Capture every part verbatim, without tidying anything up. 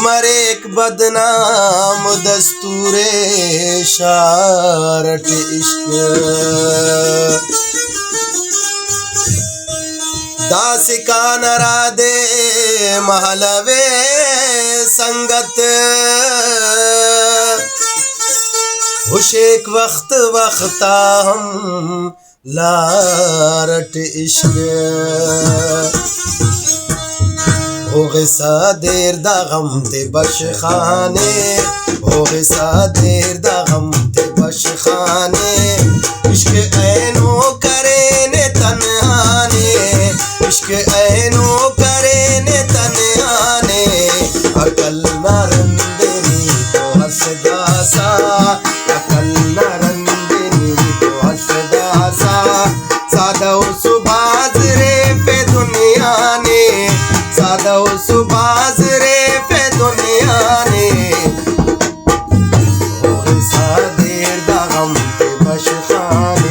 مریک بدنام دستور شار اٹ عشق۔ داسکان ہرادے مہلوے سنگت، ہشیک وخت وختا ہم لار اٹ عشق۔ ہوغسا دیر دا غم تے بشخانے، ہوغسا دیر دا غم تے بشخانے۔ عشق اینو کرینے تنہا نے، عشق اینو کرینے تنہا نے۔ عقل نا رند نی تو ہس داسا، عقل نا رند نی تو ہس داسا۔ سادہ و سباز ریفے دنیا نے، سادہ و سباز ریفے دنیا نے۔ ہوغسا دیر دا غم تے بشخانے۔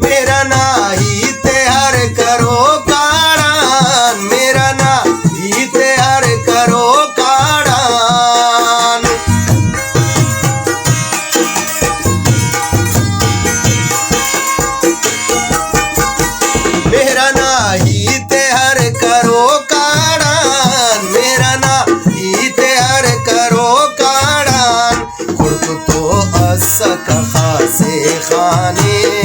میرا نا ہیت ہر کرو کاڑان، میرا نا ہیت ہر کرو کاڑان۔ میرا نا ہیت ہر کرو کاڑان، میرا نا ہیت ہر کرو کاڑان۔ خڑک تو اسکہ خاصے خانے،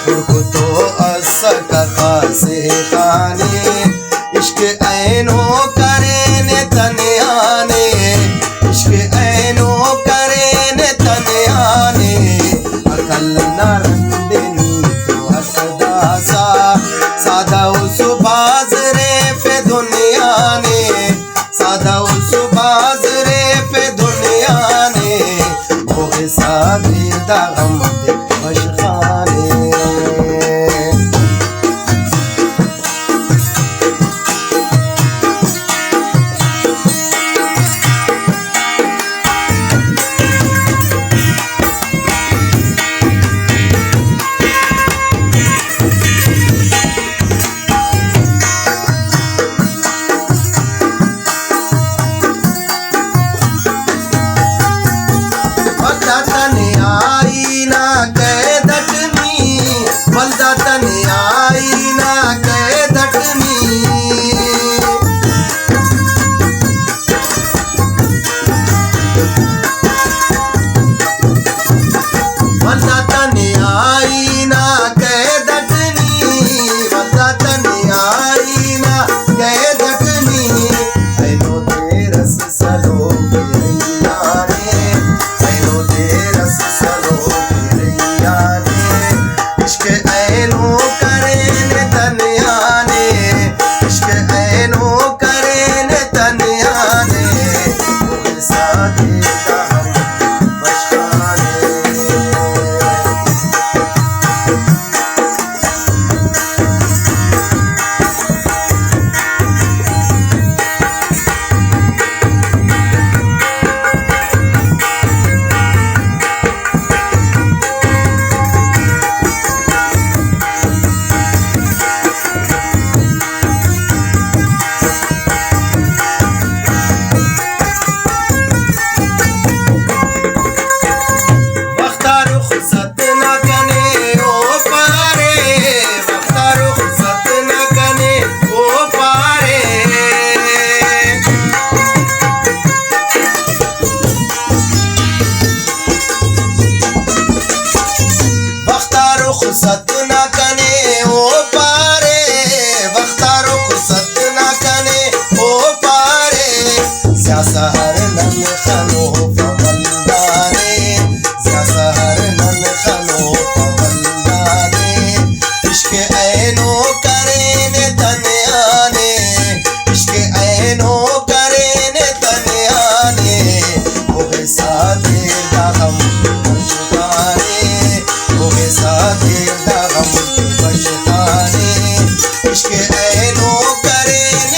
خڑک تو اسکہ خاصے خانے۔ عشق اینو کرینے تنہا نے، عشق اینو کرینے تنہا نے۔ عقل نا رند نی تو ہس داسا، سادہ و سباز ریفے دنیا نے۔ سادہ و سباز ریفے دنیا نے، ہوغسا دیر دا غم تے بشخانے۔ ولدا تنہائی نا قید اٹ نی، ولدا تنہائی نا قید اٹ نی۔ ولدا تنہائی نا قید اٹ نی، ولدا تنہائی نا قید اٹ نی۔ اینو دیر اس سلوک ریانے، اینو دیر اس سلوک ریانے۔ عشق اینو کرینے تنہا نے، عشق اینو کرینے تنہا نے۔ ہوغسا دیر دا غم تے بشخانے۔ وخت آ رخصت نا کنے او پارے، وخت آ رخصت نا کنے او پارے۔ وخت آ رخصت نا کنے او پارے، وخت آ رخصت نا کنے او پارے۔ ضیا سحر نن خنوفہ ولدا نے، ضیا سحر نن خنوفہ ولدا نے۔ عشق اینو کرینے تنہا نے، عشق اینو کرینے تنہا نے۔ تو کرینے۔